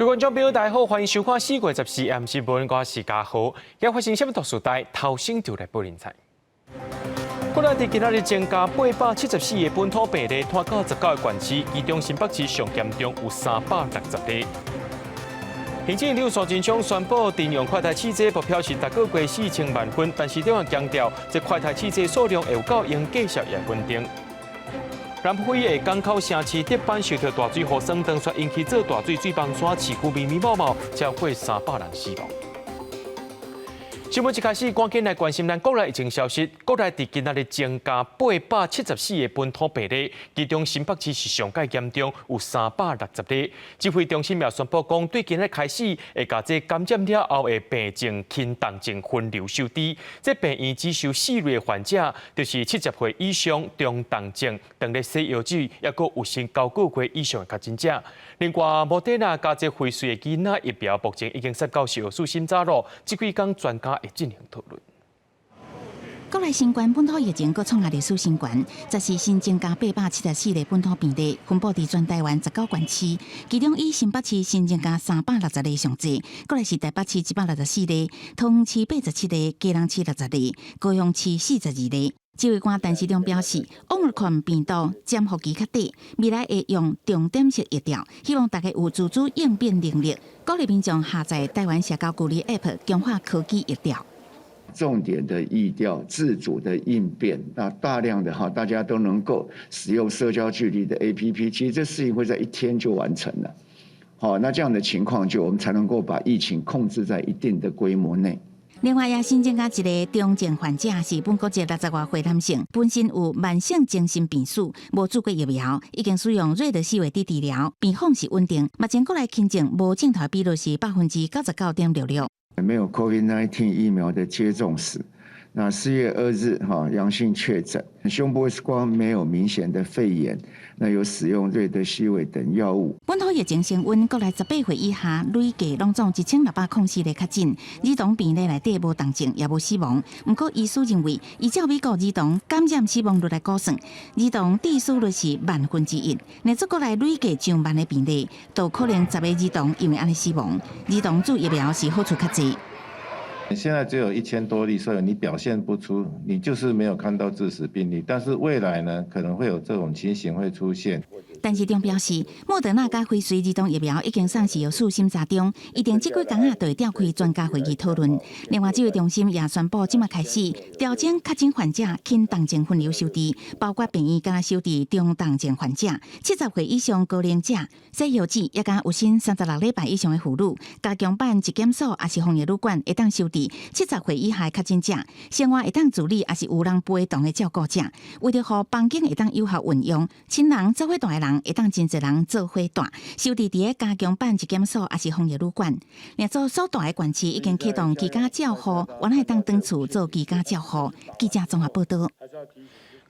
各位觀眾朋友，大家好，歡迎收看4月14暗新聞，我是嘉豪。今發生啥物特殊代，頭先就來報您知。國內佇今仔日增加874個本土病例，拖到19個縣市，其中新北市上嚴重有360例。行政院長蘇貞昌宣布，徵用快篩試劑目標是逐個月4000萬份，但是中央強調，這快篩試劑數量會有夠用，繼續也穩定。南非的港口城市德班受到大水雨霜，當煞引起做大水水崩山，市區密密麻麻，超過300人死亡。新聞一開始，趕緊來關心咱國內疫情消息。國內佇今仔日增加874個本土病例，其中新北市是上蓋嚴重，有360例。指揮中心也宣布講，對今日開始會共這感染了後的病症輕重症分流收治。這病院只收四類患者，就是70歲以上中重症、當咧洗藥水，抑閣有身九個月以上的確診者。另外，莫德納佮這輝瑞的囡仔疫苗目前已經殺到藥事審查咯，這幾工專家會進行討論。國內新冠本土疫情閣創下歷史新高，十四新增加874個本土病例，分布佇全台灣19縣市，其中以新北市新增加360例上濟，過來是台北市164例，桃園市87例，基隆市60例，高雄市42例。指揮官陳時中表示，奧密克戎病毒潛伏期較短，未來會用重點式疫調，希望大家有自主應變能力，鼓勵民眾下載台灣社交距離 App，強化科技疫調。重點的疫調、自主的應變，那大量的哈，大家都能夠使用社交距離的 APP，其實這事情會在一天就完成了。好，那這樣的情況就我們才能夠把疫情控制在一定的規模內。另外，也新增加一个重症患者，是本國籍60外歲男性，本身有慢性精神病史，無注過疫苗，已經使用瑞德西韋佇治療，病況是穩定。目前國內輕症無症頭比率是99.66%。沒有 COVID-19 疫苗的接種史，那4月2日哈陽性確診，胸部 X 光沒有明顯的肺炎，那有使用瑞德西韋等藥物。本土疫情升溫，國內18歲以下累計攏總1604例確診，兒童病例內底無重症，也無死亡。毋過醫師認為，依照美國兒童感染死亡率來估算，兒童致死率是萬分之一。若做國內累計上萬个病例，都可能10個兒童因為按呢死亡。兒童注疫苗是好處較濟。現在只有1000多例，所以你表現不出，你就是沒有看到致死病例。但是未來呢，可能會有這種情形會出現。陳時中表示，莫德納佮輝瑞兒童疫苗已經送食藥署審查中，預定這幾工仔就會召開專家會議討論。另外，指揮中心也宣布，這馬開始調整確診患者輕重症分流收治，包括病院敢若收治中重症患者、70歲以上高齡者、洗藥子，抑佮有身36禮拜以上的婦女，加強版疾檢所抑是防疫旅館會當收治70歲以下的確診者，生活會當自理抑是有人陪同的照顧者，為著予房間會當有效運用，親人做伙蹛的人會當真濟人做伙蹛，收治佇個加強版疾檢所抑是防疫旅館。另做所蹛的縣市已經啟動居家照護，原來會當轉厝做居家照護。記者綜合報道。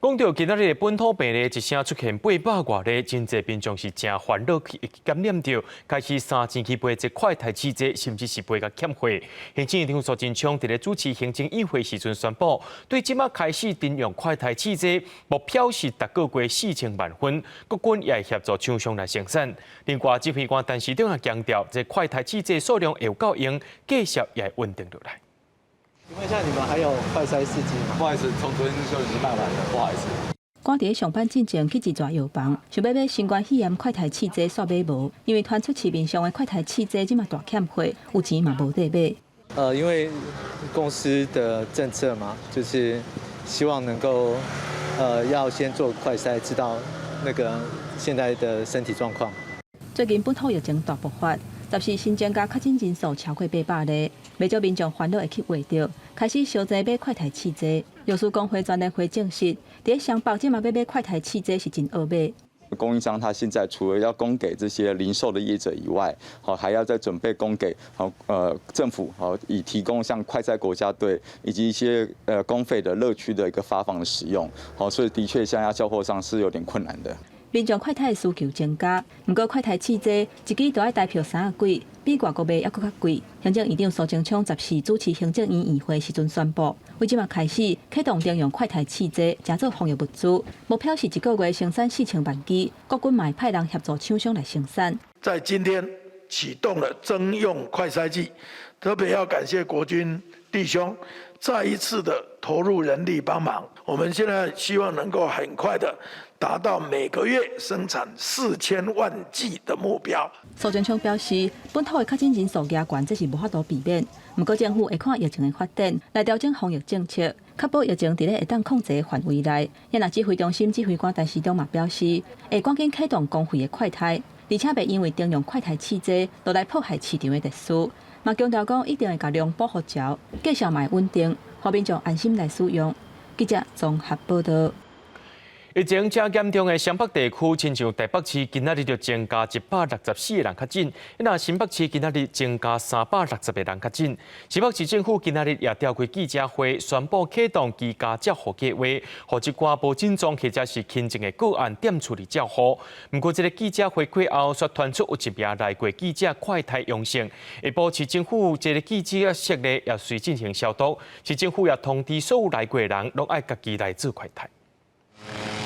講到今仔日的本土病例一聲出現800外例，真濟民眾是誠煩惱去感染著，開始三錢去買這快篩試劑，甚至是買共欠貨。行政院長蘇貞昌佇咧主持行政院會時陣宣布，對這馬開始徵用快篩試劑，目標是逐個月4000萬份，國軍也會協助廠商來生產。另外，指揮官陳時中也強調，這快篩試劑數量會有夠用，繼續也會穩定落來。請問一下，你們還有快篩試劑嗎？不好意思，從昨天就已經賣完了，不好意思。趕佇咧上班進前去一逝藥房，想欲買新冠肺炎快篩試劑，煞買無，因為傳出市面上的快篩試劑這馬大欠貨，有錢嘛無得買。因為公司的政策嘛，就是希望能夠要先做快篩，知道那個現在的身體狀況。最近本土疫情大爆發，14新增加確診人數超過800例，袂少民眾煩惱會去畫著，開始相爭買快篩試劑。藥師公會專聯會證實，佇咧雙北這馬欲買快篩試劑是真惡買。供應商他現在除了要供給這些零售的業者以外，好還要再準備供給好政府，好以提供像快篩國家隊以及一些公費的樂區的一個發放的使用，好所以的確現在要交貨上是有點困難的。民眾快篩的需求增加，毋過快篩試劑一支都愛台票30幾，比外國賣猶閣較貴。行政院長蘇貞昌14主持行政院院會時陣宣布，為這馬開始啟動徵用快篩試劑，誠做防疫物資，目標是一個月生產4000萬支。國軍嘛會派人協助廠商來生產。在今天啟動了徵用快篩劑，特別要感謝國軍弟兄再一次的投入人力幫忙。我們現在希望能夠很快的達到每個月生產4000萬劑的目標。蘇貞昌表示，本土的確診人數加懸，這是無法度避免。毋過政府會看疫情的發展來調整防疫政策，確保疫情佇咧會當控制的範圍內。也若指揮中心指揮官陳時中嘛表示，會趕緊啟動公費的快篩，而且袂因為徵用快篩試劑，就來破壞市場的秩序。嘛強調講一定會共量補予齊，價數嘛會穩定，予民眾安心來使用。記者綜合報道。疫情正嚴重的雙北地區，親像台北市今仔日就增加164個人確診，若新北市今仔日增加360個人確診。新北市政府今仔日也召開記者會，宣布啟動居家照護計劃，予一寡無症狀或者是輕症的個案踮厝裡照護。毋過，這个記者會過後，卻傳出有一名來過記者快篩陽性，下晡市政府這个記者室咧也隨進行消毒，市政府也通知所有來過的人，攏愛家己來做快篩。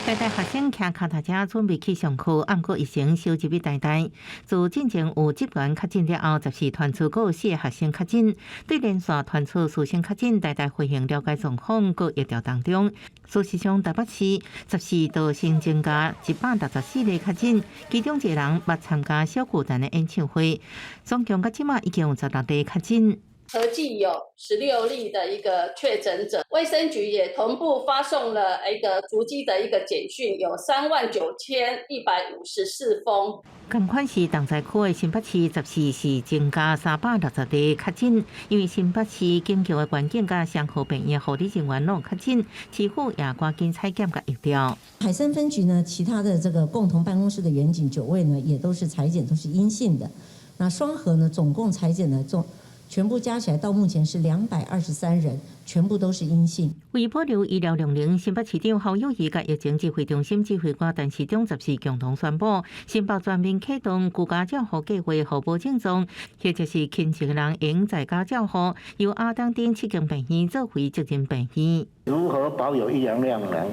台大學生騎跤踏車準備去上課，毋過疫情收入去台大。自進前有職員確診了後，十四傳出閣有四个學生確診，對連續傳出師生確診，台大回應了解狀況，閣疫調當中。事實上，台北市十四就新增加164例確診，其中一個人捌參加小巨蛋的演唱會，總共到這馬已經有16例確診。合計有16例的一個確診者，衛生局也同步發送了一個逐機的一個簡訊，有39,154封。仝款是重災區的新北市，十四是增加360例確診，因為新北市警局的員警佮雙和病院護理人員攏確診，市府也趕緊採檢佮疫調。海山分局呢，其他的這個共同辦公室的員警9位呢，也都是採檢都是陰性的。那雙和呢，總共採檢呢總。全部加起來到目前是223人，全部都是陰性。為保留醫療量能，新北市長侯友宜佮疫情指揮中心指揮官陳時中十四共同宣布，新北全面啟動居家照護計劃，予無症狀或者是輕症的人會用在家照護，由亞東鎮七間病院做為責任病院。如何保有醫療量能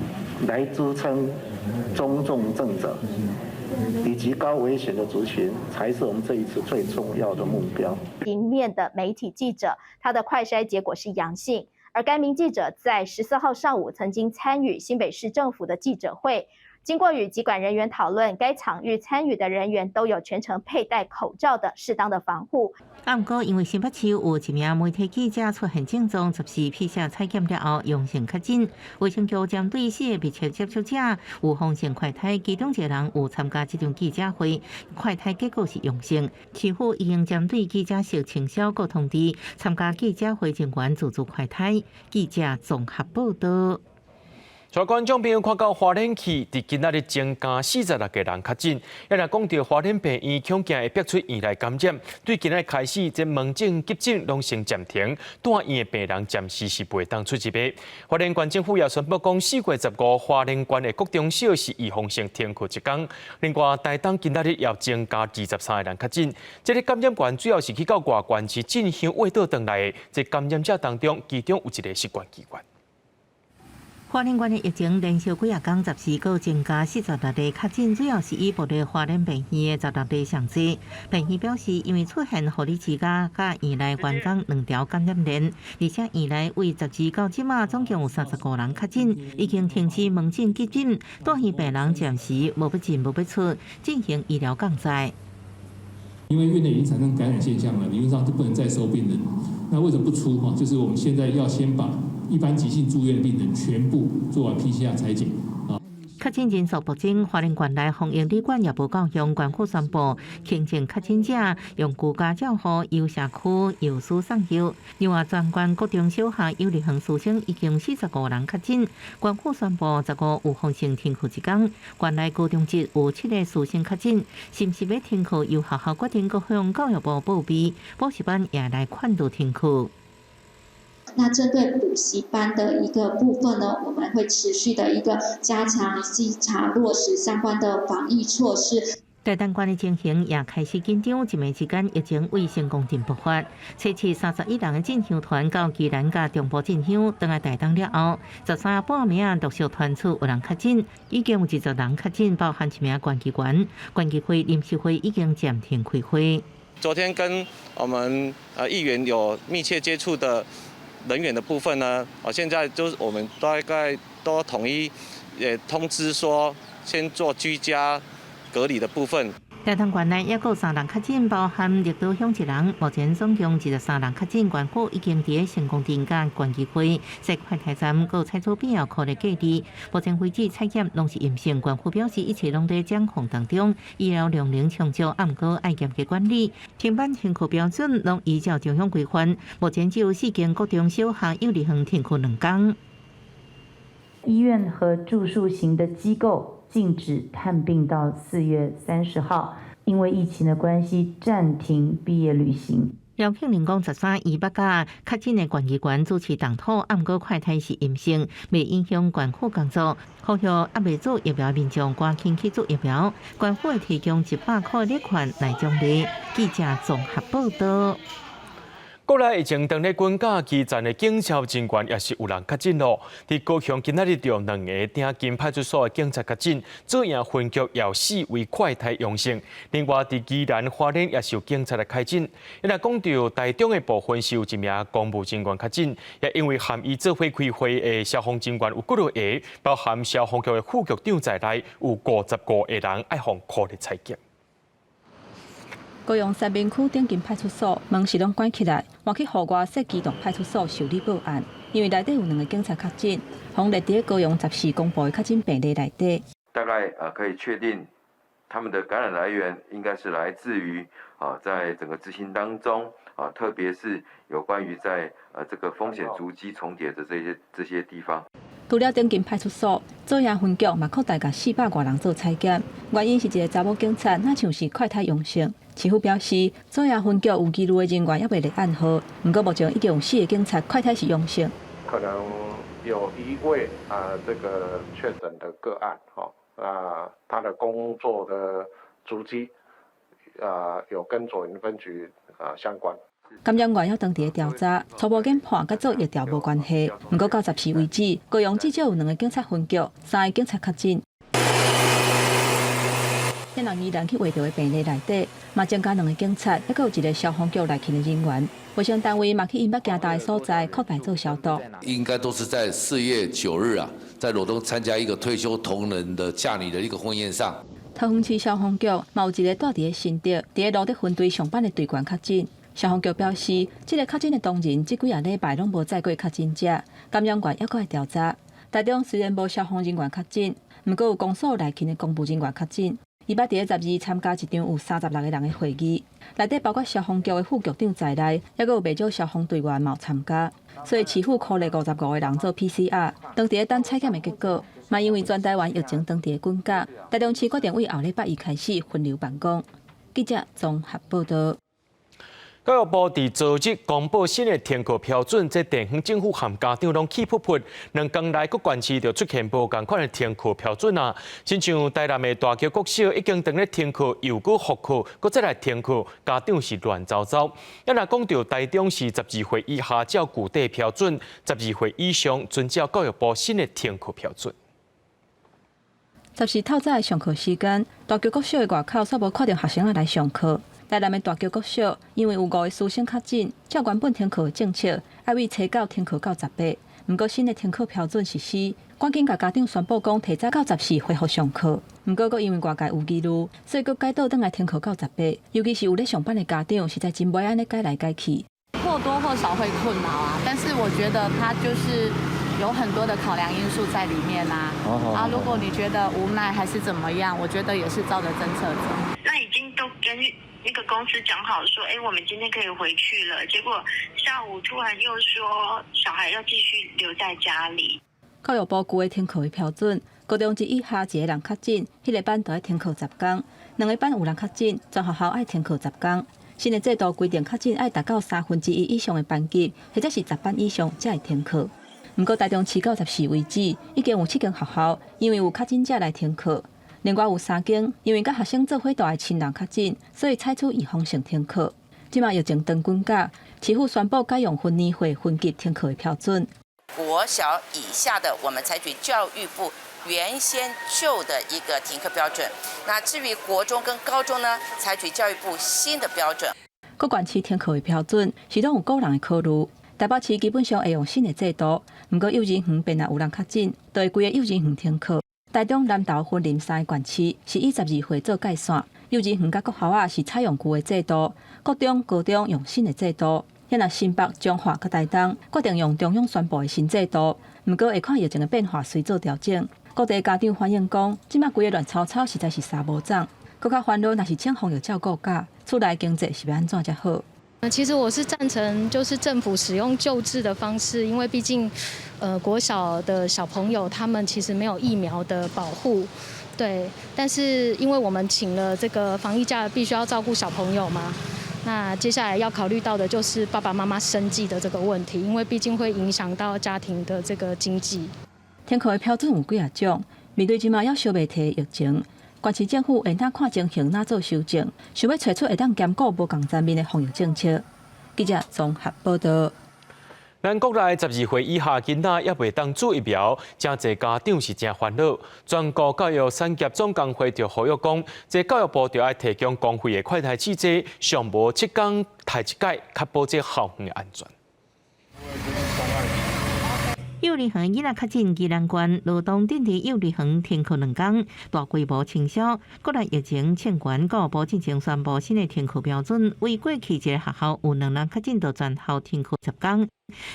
來支撐中重症者以及高危險的族群，才是我們這一次最重要的目標。平面的媒體記者，他的快篩結果是陽性，而該名記者在14號上午曾經參與新北市政府的記者會，經過與疾管人員討論，該場域參與的人員都有全程佩戴口罩的適當的防護。啊，毋過因為新北市有一名媒體記者出現症狀，十四 PCR 採檢了後陽性確診，衛生局針對四个密切接觸者有風險快篩，其中一個人有參加這場記者會，快篩結果是陽性。市府已經針對記者室清消閣通知參加記者會人員自主快篩。記者綜合報道。在觀眾朋友看到花蓮區佇今仔日增加46個人確診，也若講著花蓮病院恐驚會逼出院內感染，對今仔日開始，這門診急診攏先暫停，住院的病人暫時是袂當出入的。花蓮縣政府也宣布講，4月15花蓮縣的國中小是預防性停課一工。另外，台東今仔日也增加23個人確診，這个感染源主要是去到外縣市進香挖倒轉來的，這感染者當中，其中有一个是縣議員。花蓮縣的疫情連續幾仔工十四閣增加46例確診，主要是以部立花蓮病院的十六例上濟。病院表示，因為出現護理之家佮院內員工兩條感染鏈，而且院內為12到這馬總共有35人確診，已經停止門診急診，住院病人暫時無欲進無欲出，進行醫療控制。因為院內已經產生感染現象了，理論上就不能再收病人。那為什麼不出？哈，就是我們現在要先把一般急性住院的病人全部做完 PCR 採檢啊。確診人數暴增，花蓮縣內防疫旅館也無夠向縣府宣布，輕症確診者用居家照護，由社區藥師送藥。另外，全縣國中小學幼兒園師生已經45人確診，縣府宣布15預防性停課一工。縣內高中職有七個師生確診，是毋是欲停課？由學校決定，閣向教育部報備，補習班也來勸導停課。那針對補習班的一個部分呢，我們會持續的一個加強稽查落實相關的防疫措施。台東縣的情形也開始緊張，一暝之間疫情對成功鎮爆發。初七31人的進香團到宜蘭佮中部進香，轉來台東了後，13半暝仔陸續傳出有人確診，已經有20人確診，包含一名縣議員。縣議會臨時會已經暫停開會。昨天跟我們議員有密切接觸的人員的部分呢，啊，現在就是我們大概都統一也通知說，先做居家隔離的部分。台東縣內抑閣有三人確診，包含綠島鄉一人。目前總共23人確診，縣府已經佇成功鎮佮縣議會設快篩站，閣採取必要隔離隔離。目前為止採檢攏是陰性，縣府表示一切攏佇掌控當中，醫療量能充足，毋過愛嚴格管理。停班停課標準攏依照中央規範。目前只有四間國中小學、幼兒園停課2工。醫院和住宿型的機構禁止探病到4月30號，因為疫情的關係暫停畢業旅行。廖慶林講，13伊捌佮確診的縣議員主持動土，毋過快篩是陰性，袂影響縣府工作。呼籲猶未注疫苗民眾趕緊去注疫苗，縣府會提供100箍禮券來獎勵。記者綜合報道。國內疫情當咧滾價，基層的警消人員也是有人確診咯。佇高雄今仔日著兩个鼎金派出所的警察確診，左營分局有四位快篩陽性。另外，佇宜蘭花蓮也是有警察來確診。若講著台中的部分是有一名公務人員確診，也因為含伊做伙開會的消防人員有幾落个，包含消防局的副局長在內，有55个人愛予箍咧採檢。高雄三民區鼎金派出所門是攏關起來，換去戶外設機動派出所受理報案。因為內底有兩个警察確診，予列佇高雄十四公布的確診病例內底。大概可以確定，他們的感染來源應該是來自於啊，在整個執行當中啊，特別是有關於在這個風險足跡重疊的這些地方。除了鼎金派出所，左營分局嘛擴大共400外人做採檢，原因是一个查某警察，若像是快篩陽性。市府表示，左營分局有疑慮的人員猶未立案號，毋過目前已經有四个警察快篩是陽性。可能有一位啊，這個確診的個案，吼，啊，他的工作的足跡啊，有跟左營分局啊相關。感染源猶當佇咧調查，初步研判佮做疫調無關係。毋過到十四為止，高雄至少有兩个警察分局、三个警察確診。這人宜蘭去畫著的病例內底，嘛增加兩个警察，猶閣有一个消防局內勤的人員。衛生單位嘛去𪜶捌行動的所在擴大做消毒。應該都是在4月9日啊，在羅東參加一個退休同仁的嫁女的一個婚宴上。桃園市消防局嘛有一个蹛佇咧新竹，佇咧蘆德分隊上班的隊員確診。消防局表示，這个確診的同仁這幾仔禮拜攏無載過確診者，感染源猶閣會調查。台中雖然無消防人員確診，毋過有公所內勤的公務人員確診。伊捌佇咧12參加一場有36个人的會議，內底包括消防局的副局長在內，猶閣有袂少消防隊員嘛有參加。所以市府箍咧55个人做 PCR，當佇咧等採檢的結果。嘛因為全台灣疫情當佇咧滾價，台中市決定對後禮拜一開始分流辦公。記者綜合報道。教育部佇昨日公布新的停課標準，這地方政府和家長攏氣噗噗。2工來閣縣市就出現無仝款的停課標準啊！親像台南的大橋國小已經當咧停課，又閣復課，閣再來停課，家長是亂糟糟。啊，若講著台中市12歲以下照舊底標準，12歲以上遵照教育部新的停課標準。 14透早的上課時間，大橋國小的外口煞無看著學生仔來上課。台南的大橋國小因為有五个師生確診，照原本停課政策，愛對初九停課到18。毋過新的停課標準實施，趕緊共家長宣布講，提早到14恢復上課。毋過閣因為外界有疑慮，所以閣改倒轉來停課到18。尤其是有咧上班的家長，實在真袂按呢改來改去。或多或少會困擾啊，但是我覺得他就是有很多的考量因素在裡面啊。啊，如果你覺得無奈還是怎麼樣，我覺得也是照着政策走。那已經都跟那個公司講好說，哎，我們今天可以回去了。結果下午突然又說小孩要繼續留在家裡。教育部舊的停課的標準，高中職以下一个人確診，彼个班就愛停課10工；兩个班有人確診，全學校愛停課10工。新的制度規定，確診愛達到1/3以上的班級，或者是10班以上才會停課。毋過台中市到十四為止，已經有七間學校因為有確診者來停課。另外有三間因為佮學生做伙蹛的親人確診，所以採取預防性停課。這馬疫情當滾價，市府宣布改用分年歲分級停課的標準。國小以下的，我們採取教育部原先舊的一個停課標準。那至於國中跟高中呢，採取教育部新的標準。各縣市停課的標準是攏有個人的考慮。台北市基本上會用新的制度，毋過幼稚園邊若有人確診，就會規個幼稚園停課。台中南投雲林三個縣市是以12歲做界線，幼稚園佮國校仔是採用舊的制度，國中、高中用新的制度。若新北、彰化佮台東決定用中央宣布的新制度，毋過會看疫情的變化隨做調整。各地家長反映講，這馬規个亂糟糟，實在是三無總，閣較煩惱，若是請防疫照顧假，厝內經濟是欲按怎才好？那其實我是贊成，就是政府使用舊制的方式，因為畢竟，國小的小朋友他們其實沒有疫苗的保護，對。但是因為我們請了這個防疫假，必須要照顧小朋友嘛。那接下來要考慮到的就是爸爸媽媽生計的這個問題，因為畢竟會影響到家庭的這個經濟。停課的標準有幾仔種，面對這馬猶燒袂退的疫情，縣市政府會哪看情形，哪做修正，想欲揣出會當兼顧無仝層面的防疫政策。記者綜合報道。咱國內12歲以下囡仔猶袂當注疫苗，誠濟家長是誠煩惱。全國教育產業總工會就呼籲講，這教育部著愛提供公費的快篩試劑，上無7工篩一擺，確保這校園的安全。幼兒園囡仔確診宜蘭縣羅東鎮佇幼兒園停課2工，大規模清消。國內疫情欠懸，教育部進前宣布新的停課標準，為過去一个學校有兩人確診，就全校停課10工，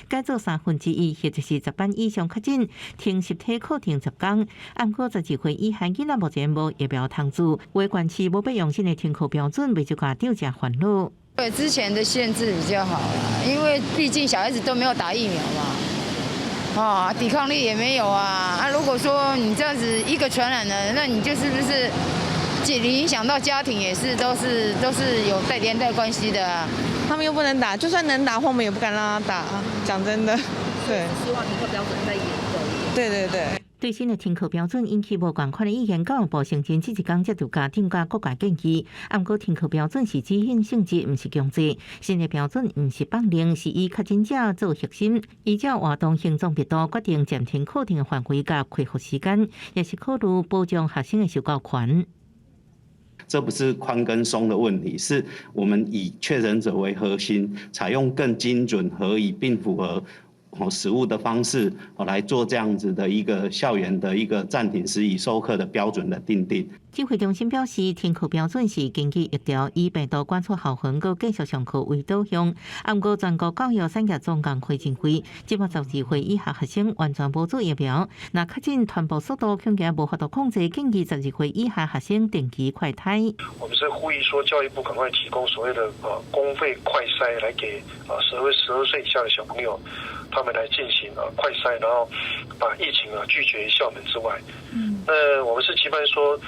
改做1/3或者是10班以上確診，停實體課程10工。毋過12歲以下囡仔目前無疫苗通注，有的縣市無欲用新的停課標準，袂少家長誠煩惱。對之前的限制比較好，因為畢竟小孩子都沒有打疫苗嘛。啊，抵抗力也沒有啊！啊，如果說你這樣子一個傳染了，那你就是不是，影響到家庭也是都是有帶連帶關係的啊。他們又不能打，就算能打，我們也不敢讓他打。講真的，對。希望停課標準再嚴格一點。對對對。對新的停課標準引起無仝款的意見，教育部先前這一工接到家長佮各界建議，毋過停課標準是指引性質，毋是強制。新的標準毋是放任，是以確診者做核心，依照活動行動密度決定暫停課程的範圍佮恢復時間，也是考慮保障學生的受教權。這不是寬跟鬆的問題，是我們以確診者為核心，採用更精準、合理並符合實務的方式，來做這樣子的一個校園的一個暫停實體授課的標準的訂定。指揮中心表示，停課標準是根據疫調，以病毒觀測校園閣繼續上課為導向。毋過全國教育產業總工會認為，這馬12歲以下學生完全無注疫苗，若確診傳播速度恐驚無法度控制，建議12歲以下學生定期快篩。我們是呼籲說，教育部趕快提供所謂的公費快篩，來給12歲以下的小朋友，他們來進行快篩，然後把疫情拒絕於校門之外。那我們是期盼說，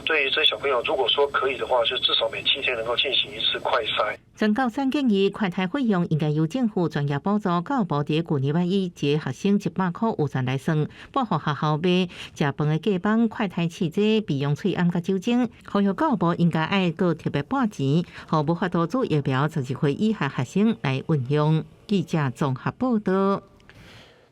對於這些小朋友，如果說可以的話，就至少每7天能夠進行一次快篩。全教產建議快篩費用應該由政府專業補助，教育部佇舊年尾以一個學生100塊預算來算，撥予學校買食飯的過磅、快篩試劑、備用喙罨佮酒精。呼籲教育部應該愛閣特別撥錢，予無法度注疫苗12歲以下學生來運用。記者綜合報道。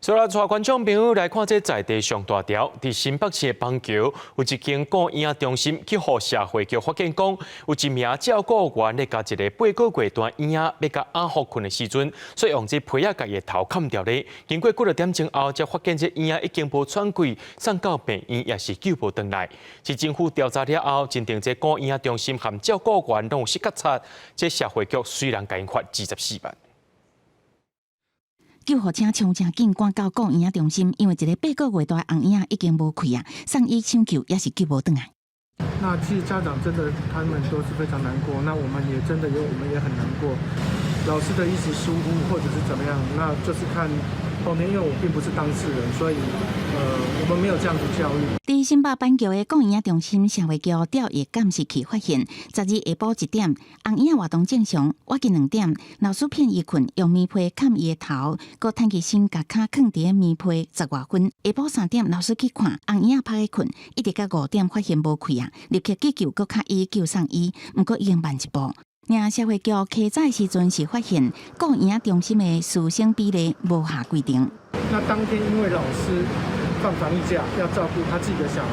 所以，帶觀眾朋友來看這在地上大條，佇新北市的板橋有一間顧嬰中心，去予社會局發現講，有一名照顧員咧，共一个8個月大嬰仔欲共阿福睏的時陣，煞用這被仔共伊的頭崁著咧。經過幾若點鐘後，才發現這嬰仔已經無喘氣，送到病院也是救無轉來。市政府調查了後，認定這顧嬰仔中心和照顧員攏有失覺察，這社會局隨人共𪜶罰24萬。救護車衝誠緊趕到顧嬰仔中心，因為一個8個月大的紅嬰仔已經無氣啊，送醫搶救也是救無轉來。那其實家長真的，他們都是非常難過。那我們也真的有，我們也很難過。老師的一時疏忽或者是怎麼樣，那就是看後面，因為我並不是當事人，所以我們沒有這樣子教育。佇新北板橋的顧嬰仔中心社會局調閱監視器發現，10日下晡1點，紅嬰仔活動正常，倚近2點，老師騙伊睏，用棉被崁伊的頭，閣攤起身共跤囥佇棉被十外分。下晡3點，老師去看紅嬰仔趴咧睏，一直到5點發現無氣啊，立刻急救，閣較醫救送醫，毋過已經慢一步。爾社會局稽查的時陣是發現顧嬰仔中心的師生比例無合規定。那當天因為老師放防疫假，要照顧他自己的小孩，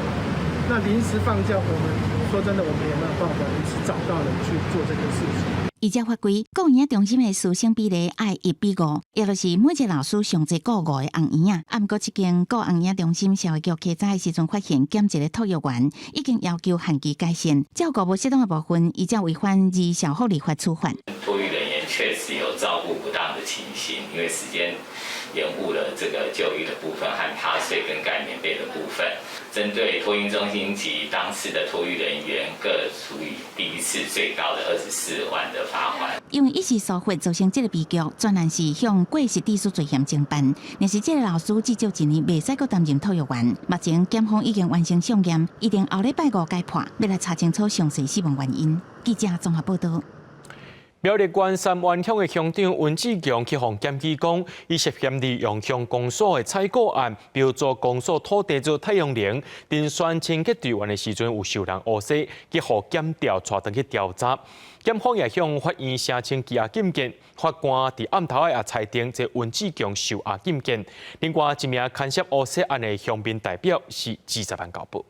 那臨時放假，我們說真的，我們也沒有辦法臨時找到人去做這個事情。依照法規，顧嬰仔中心的師生比例愛1比5，也就是每一个老師上濟顧五个尪嬰仔。啊，毋過這間顧尪嬰仔中心社會局稽查的時陣，發現減一个托育員，已經要求限期改善。照顧無適當的部分，依照違反兒少福利法處罰。托育人員確實有照顧不當的情形，因為時間延誤了這個就醫的部分和趴睡跟蓋棉被的部分。針對托嬰中心及當次的托育人員，各處以第一次最高的24萬的罰款。因為一時疏忽造成這个悲劇，專案是向過失致死罪嫌偵辦。若是這个老師至少一年袂使閣擔任托育員。目前檢方已經完成送驗，預定後禮拜五解判，欲來查清楚詳細死亡原因。記者綜合報道。苗栗縣三灣鄉的鄉長溫志強去予檢舉講，伊涉嫌利用鄉公所的採購案，標租公所土地做太陽能，甄選清潔隊員的時陣有受人烏紗，去予檢調帶轉去調查。檢方也向法院聲請羈押禁見，法官佇暗頭也裁定這溫志強受押禁見。另外一名牽涉烏紗案的鄉民代表是20萬交保。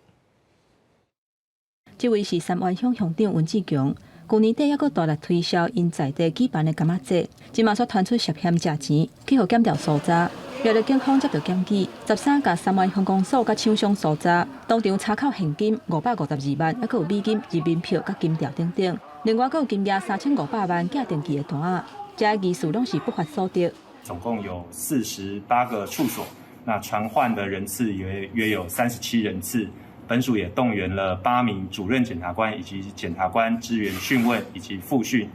這位是三灣鄉鄉長溫志強。舊年底猶閣大力推銷𪜶在地舉辦的柑仔節，這馬煞傳出涉嫌食錢，去予檢調搜查。苗栗警方接到檢舉，13共三灣鄉公所佮廠商搜查，當場查扣現金552萬，猶閣有美金、人民幣佮金條等等。另外，閣有金額3500萬寄登記的單仔，這些疑似攏是不法所得。總共有48個處所，那傳喚的人次約約有37人次。本署也動員了8名主任檢察官以及檢察官支援訊問以及複訊。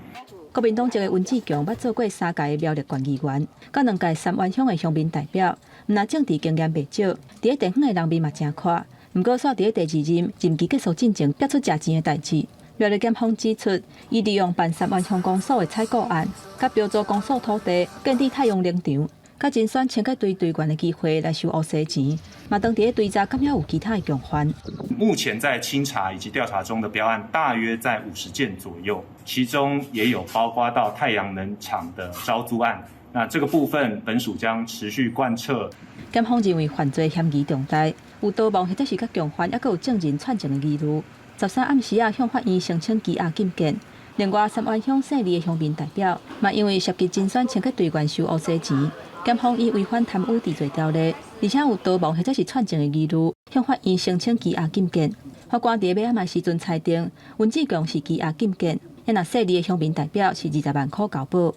國民黨籍的溫志強捌做過三屆苗栗縣議員，佮兩屆三灣鄉的鄉民代表，毋但政治經驗袂少，佇咧地方的人脈嘛誠闊。毋過，煞佇咧第二任任期結束進前，爆出食錢的代誌。苗栗檢方指出，伊利用辦三灣鄉公所的採購案，佮標租公所土地建置太陽能場，佮甄選清潔隊隊員的機會來收烏紗錢，嘛當佇咧追查，敢猶有其他的共犯。目前在清查以及調查中的標案大約在50件左右，其中也有包括到太陽能廠的招租案。那這個部分，本署將持續貫徹。檢方認為犯罪嫌疑重大，有逃亡或者是佮共犯，猶閣有證人串證的疑慮。13暗時仔向法院申請羈押禁見。另外，三灣鄉姓李的鄉民代表，嘛因為涉及甄選清潔隊員收烏紗錢，檢方以違反貪污治罪條例，而且有逃亡或者是串證的疑慮，向法院申請羈押禁見。法官佇尾仔時陣裁定，溫志強是羈押禁見，若姓李的鄉民代表是20萬箍交保。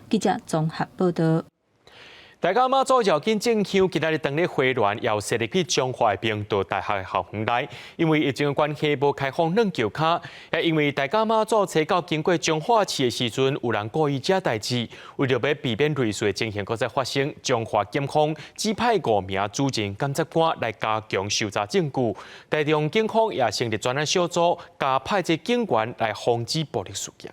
記者綜合報道。大甲媽祖繞境進香，今仔日當咧回鑾，要設入去彰化明道大學校園內，因為疫情的關係，無開放軟轎跤，也因為大甲媽祖初九經過彰化市的時陣，有人故意惹代誌，為著欲避免類似的情形閣再發生，彰化檢方指派五名主任檢察官來加強搜查證據，台中警方也成立專案小組，加派這警員來防止暴力事件。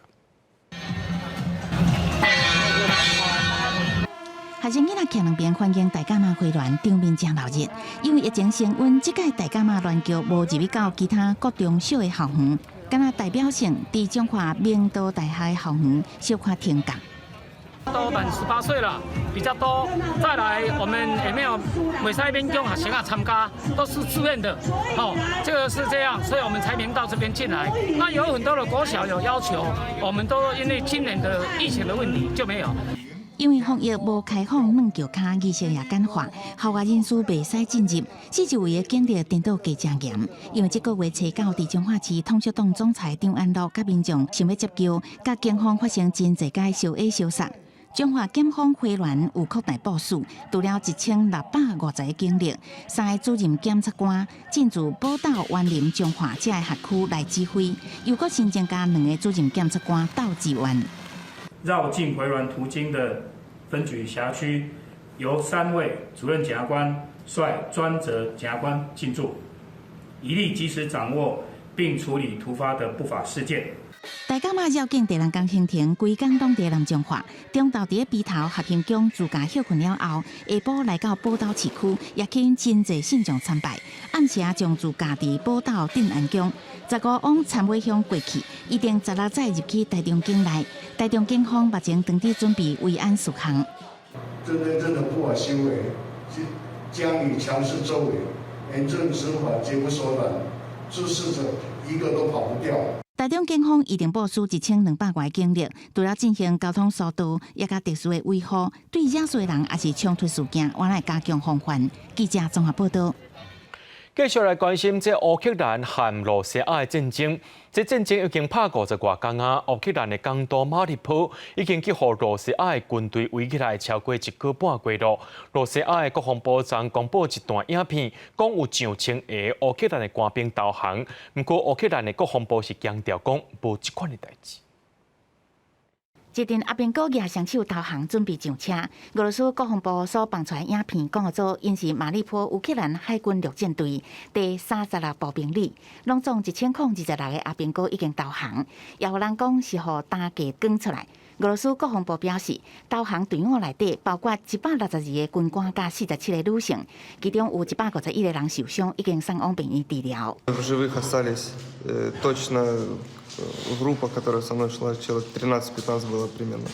學生囡仔徛兩邊歡迎大甲媽回鑾，場面誠熱鬧。因為疫情升溫，這屆大甲媽鑾轎無入去到其他國中小的校園，敢若代表性佇彰化明道大學的校園小可停工。都滿18歲了，比較多。再來，我們也沒有袂使勉強學生仔參加，都是自願的。哦，這個是這樣，所以我們才能到這邊進來。那有很多的國小有要求，我們都因為今年的疫情的問題就沒有。因為防疫無開放，軟轎跤儀式也簡化，校外人士袂使進入，四周圍的警力顛倒加誠嚴。因為這個月初九，佇彰化市統促黨總裁張安樂佮民眾想欲接轎，佮警方發生真濟擺相打相殺。彰化檢方回鑾有擴大部署，除了1650個警力，三个主任檢察官進駐寶島、員林、彰化這个轄區來指揮，又閣新增加兩个主任檢察官鬥支援。繞境回鑾途經的分局轄區，由三位主任檢察官率專責檢察官進駐，以利及時掌握並處理突發的不法事件。大甲媽繞境第二工行程，規工攏佇南彰化，中晝佇咧埤頭合興宮自駕歇睏了後，下晡來到寶島市區，也吸引真濟信眾參拜。暗時仔將自駕佇寶島鎮安宮，15往杉尾鄉過去，預定16早入去台中境內。台中警方目前當地準備維安事項。針對這種不法行為，將以強勢作為，嚴正執法，絕不手軟，滋事者一個都跑不掉。台中警方已經部署1200外警力，除了進行交通疏導，也佮特殊的維護，對惹事的人抑是衝突事件，嘛會加強防範。記者綜合報道。繼續來關心這烏克蘭和羅西亞的戰爭。這戰爭已經拍50外工啊！烏克蘭的港都馬里波已經去予羅西亞的軍隊圍起來超過一個半月囉。羅西亞的國防部長公布一段影片，講有上千个烏克蘭的官兵投降。毋過烏克蘭的國防部是強調講無這款的代誌。一陣阿兵哥舉雙手投降，準備上車。俄羅斯國防部所放出來影片，講做𪜶是馬里波烏克蘭海軍陸戰隊第36步兵旅，攏總1026個阿兵哥已經投降，也有人講是予擔架扛出來。俄羅斯國防部表示，投降隊伍內底包括162個軍官佮47個女性，其中有151個人受傷，已經送往病院治療。 В живых остались точно группа, которая со мной шла, человек 13-15 было примерно.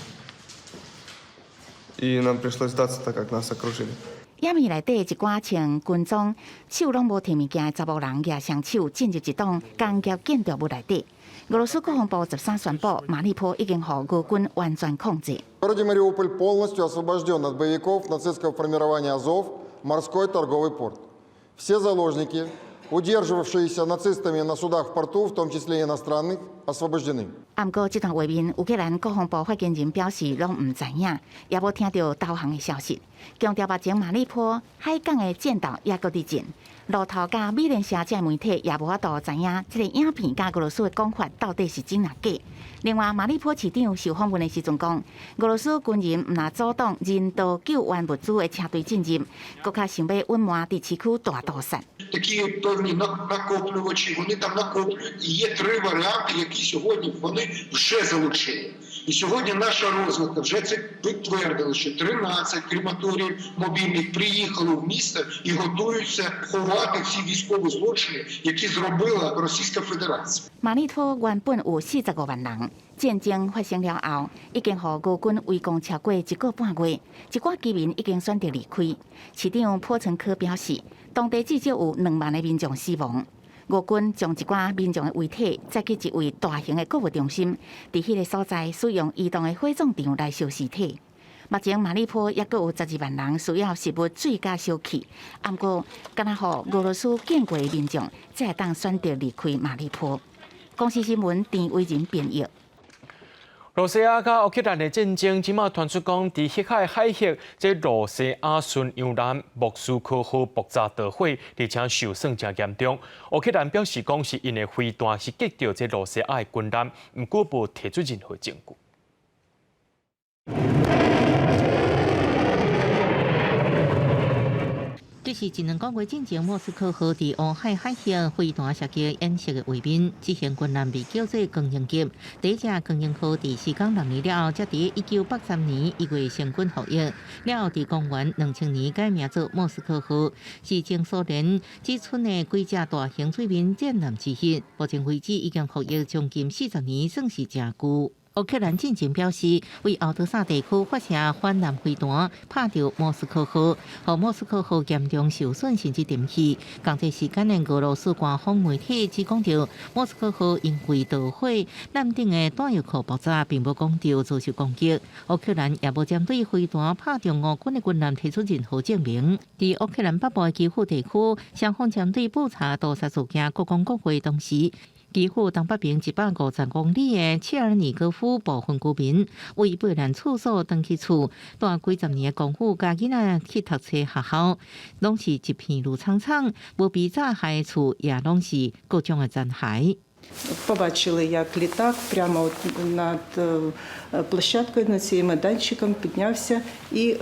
И нам пришлось сдаться, так как нас окружили. 影片內底一寡穿軍裝、手攏無提物件的查某人，舉雙手進入一棟工業建築物內底。俄羅斯國防部13宣布，馬里波已經予俄軍完全控制。 В городе Мариуполь полностью освобожден от боевиков нацистского формирования Азов морской торговый порт. Все заложники, удерживавшиеся нацистами на судах в порту, в том числе и иностранных, освобождены. 毋過，這段畫面，烏克蘭國防部發言人表示，攏毋知影，也無聽著投降的消息。強調目前馬里波海港的戰鬥猶閣佇進，路透佮美聯社這媒體也無法度知影這个影片佮俄羅斯的講法到底是真抑假。另外，馬里波市長受訪問的時陣講，俄羅斯軍人毋但阻擋人道救援物資的車隊進入，閣較想欲隱瞞佇市區大屠殺。 Такі певні накоплювачі, вони там накоплюють. І є три варіанти, які сьогодні вони вже залучили. І сьогодні наша розвідка вже це підтвердила, що 13 крематоріїв мобільних приїхали в місто і готуються ховати всі військові злочини, які зробила Російська Федерація. 馬里波原本有45萬人，戰爭發生了後，已經予俄軍圍攻超過一個半月，一寡居民已經選擇離開。市長波岑科表示，當地至少有2萬个民眾死亡。俄軍將一寡民眾的遺體載去一位大型的購物中心，佇彼个所在使用移動的火葬場來燒屍體。目前馬里波猶閣有12萬人需要食物、水佮燒氣，毋過敢若予俄羅斯見過的民眾，才會當選擇離開馬里波。公視新聞陳偉仁編譯。羅西亞佮烏克蘭的戰爭，這馬傳出講，佇黑海海域，這羅西亞巡洋艦莫斯科號爆炸導火，而且受損誠嚴重。烏克蘭表示講是𪜶的飛彈是擊著這羅西亞的軍艦，毋過無提出任何證據。這是一兩個月進前，莫斯科號佇烏海海域飛彈射擊演習的畫面。這型軍艦被叫做光榮級。第一隻光榮號佇時間6年了後，才佇1983年1月成軍服役。了後，佇公元2000年改名做莫斯科號，是前蘇聯只賰的幾隻大型水面戰艦之一。目前為止已經服役將近40年，算是誠久。烏克蘭進前表示，為敖德薩地區發射反艦飛彈，拍著莫斯科號，予莫斯科號嚴重受損，甚至沉去。仝這時間的俄羅斯官方媒體只講著莫斯科號因為導火，艦頂的彈藥庫爆炸，並無講著遭受攻擊。烏克蘭也無針對飛彈拍著俄軍的軍艦提出任何證明。佇烏克蘭北部的基輔地區，雙方針對布查屠殺事件各講各話同時，基輔東北邊150公里的切爾尼戈夫部分居民為避難處所轉去厝，蹛幾十年的功夫，共囡仔去讀冊學校，攏是一片綠蒼蒼，無被炸害的厝也攏是各種的殘骸。 Побачили, як літак прямо над площадкою, над цією майданчиком піднявся і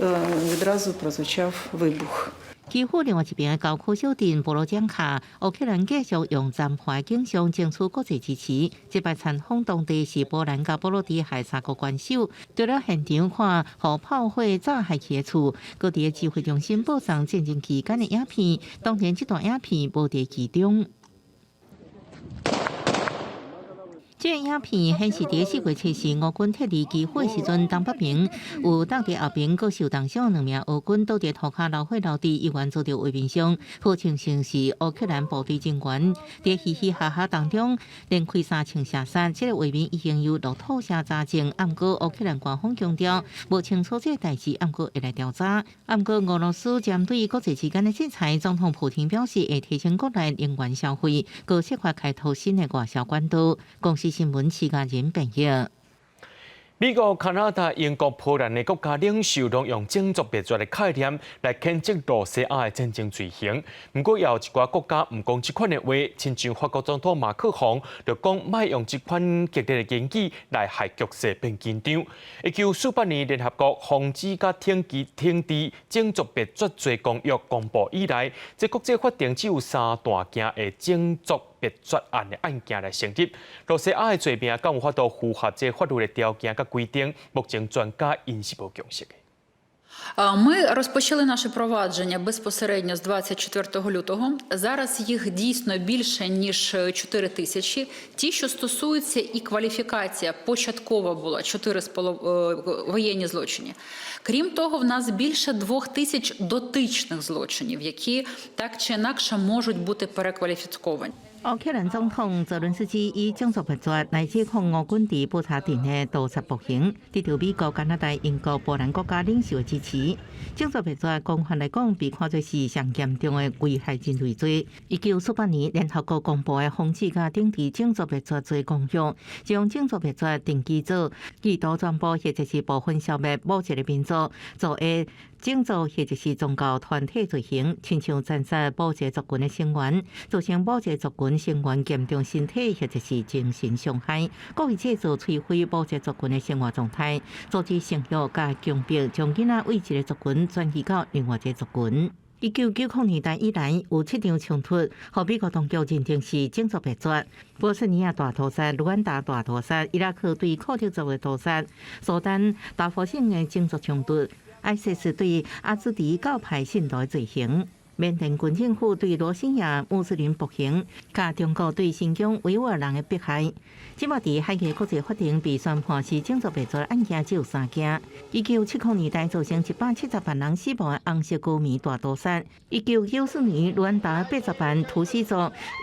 відразу прозвучав вибух. 基輔另外一邊的郊區小鎮波羅江卡，烏克蘭繼續用殘破景象爭取國際支持。這擺參訪當地是波蘭佮波羅的海三國元首，除了現場看予炮火炸害去的厝，閣佇指揮中心播放戰爭期間的影片。當然，這段影片無佇其中。這个影片顯示，佇4月7日，烏軍撤離基輔的時陣，東北邊有擋佇後爿，閣受重傷兩名烏軍倒佇塗跤流血流滴，醫院遭著畫面上，好親像是烏克蘭部隊人員佇嘻嘻哈哈當中連開三槍射殺。這个畫面已經由路透社查證，毋過烏克蘭官方強調無清楚這个代誌，毋過會來調查。毋過俄羅斯針對國際之間的制裁，總統普廷表示會提升國內能源消費，閣設法開拓新的外銷管道。公視新聞徐家仁編譯。美國、加拿大、英國、波蘭的國家領袖攏用種族滅絕的概念來譴責羅西亞的戰爭罪行。毋過，也有一寡國家毋講這款的話，親像法國總統馬克宏就講，莫用這款激烈的言語來害局勢變緊張。1948年聯合國防止佮懲治種族滅絕罪公約公布以來，這國際法庭只有三大件的種族滅絕案的案件來成立。羅西亞的罪名敢有法度符合這法律的條件佮規定？目前專家𪜶是無共識的。 Ми розпочали наше провадження безпосередньо з 24 лютого. Зараз їх дійсно більше ніж 4 тисячі. Ті, що стосуються і кваліфікація початкова була 4 воєнні злочини. Крім того, в нас більше 2000 дотичних злочинів, які так чи інакше можуть бути перекваліфіковані. 烏克蘭總統澤倫斯基以種族滅絕來指控烏軍佇布查鎮的屠殺暴行，得到美國、加拿大、英國、波蘭國家領袖的支持。種族滅絕廣泛來講，被看作是上嚴重的危害人類罪。1948年，聯合國公布的防止佮懲治種族滅絕罪公約，將種族滅絕定義做意圖全部或者是部分消滅某一個民族做的種族或者是宗教團體罪行，親像殘殺某一個族群的成員，造成某一個族群成員嚴重身體或者是精神傷害，故意製造摧毀某一個族群的生活狀態，阻止生育佮強迫將囡仔對一个族群轉移到另外一個族群。1990年代以來，有七場衝突，予美國當局認定是種族滅絕。波斯尼亞大屠殺、盧安達大屠殺、伊拉克對庫德族的屠殺、蘇丹達夫省的種族衝突、ISIS 對阿茲迪教派信徒的罪行。緬甸軍政府對羅興亞穆斯林暴行，佮中國對新疆維吾爾人的迫害。這擺佇海牙國際法庭被宣判是種族滅絕案件只有三件。1970年代造成170萬人死亡的紅色高棉大屠殺。1994年盧安達80萬圖西族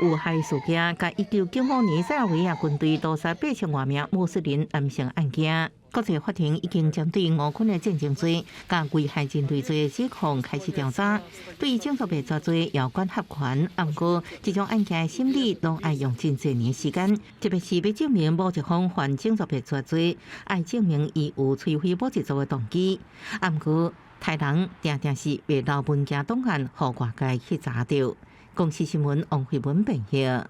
遇害事件，佮1995年塞爾維亞軍隊屠殺8000外名穆斯林男性案件。國際法庭已經針對烏軍的戰爭罪、佮危害人類罪的指控開始調查，對種族滅絕罪有管轄權。毋過，這種案件的審理攏愛用真濟年時間，特別是欲證明某一方犯種族滅絕罪，愛證明伊有摧毀某一族的動機。毋過，刣人定定是袂留文件檔案，予外界去查著。公視新聞王慧文編譯。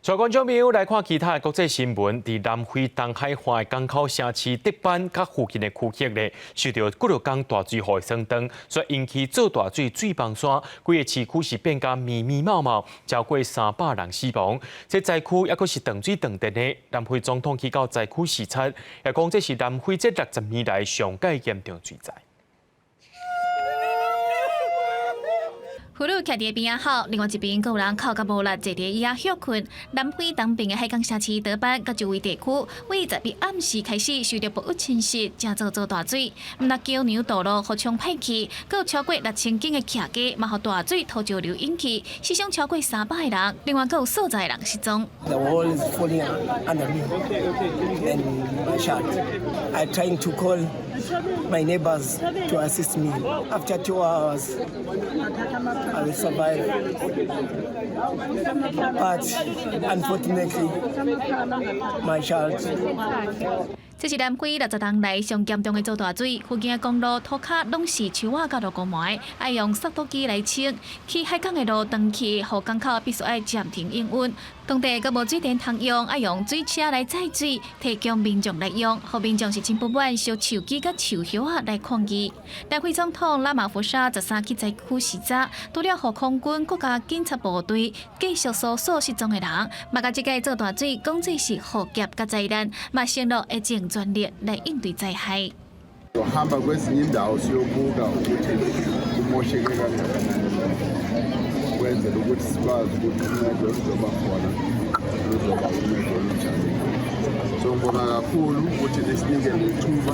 帶觀眾朋友來看其他的國際新聞，佇南非東海岸的港口城市德班佮附近的區域咧，受著幾落工大水雨的損斷，所以引起做大水水崩山，規個市區是變甲密密麻麻，超過300人死亡。這災區猶閣是斷水斷電的。南非總統去到災區視察，也講這是南非這60年來上蓋嚴重水災。婦女徛佇邊仔哭，另外一邊閣有人哭甲無力，坐佇椅仔歇睏。南非東邊的海港城市德班佮周圍地區，對11暗時開始受著暴雨侵襲，正做做大水，毋但橋梁道路予沖歹去，閣有超過6000間的徛家嘛予大水土石流引起，死傷超過300個人，另外閣有數十個人失蹤。 The wall is falling under me and my child. I trying to call my neighbors to assist me. After 2 hours, I will survive. But unfortunately, my child. 這是南非60冬來上嚴重的做大水，附近的公路塗跤攏是樹仔佮蘆菇糜，愛用掃帚機來清。去海港的路斷去，予港口必須愛暫停營運。當地閣無水電通用，愛用水車來載水，提供民眾來用，予民眾是真不滿，燒手機佮樹葉仔來抗議。南非總統拉馬福沙13去災區視察，除了予空軍、國家警察部隊繼續搜索失蹤的人，嘛共這個做大水講做是禍劫佮災難，嘛承諾會盡全力來應對災害。 Hamba kwezinye indawo siyobuka ukuthi kumosheke kangakanani kwenzela ukuthi sikwazi ukuthi uncedo oluzoba khona luzoba uncedo olunjani. So ngibonga kakhulu ukuthi nisinike lethuba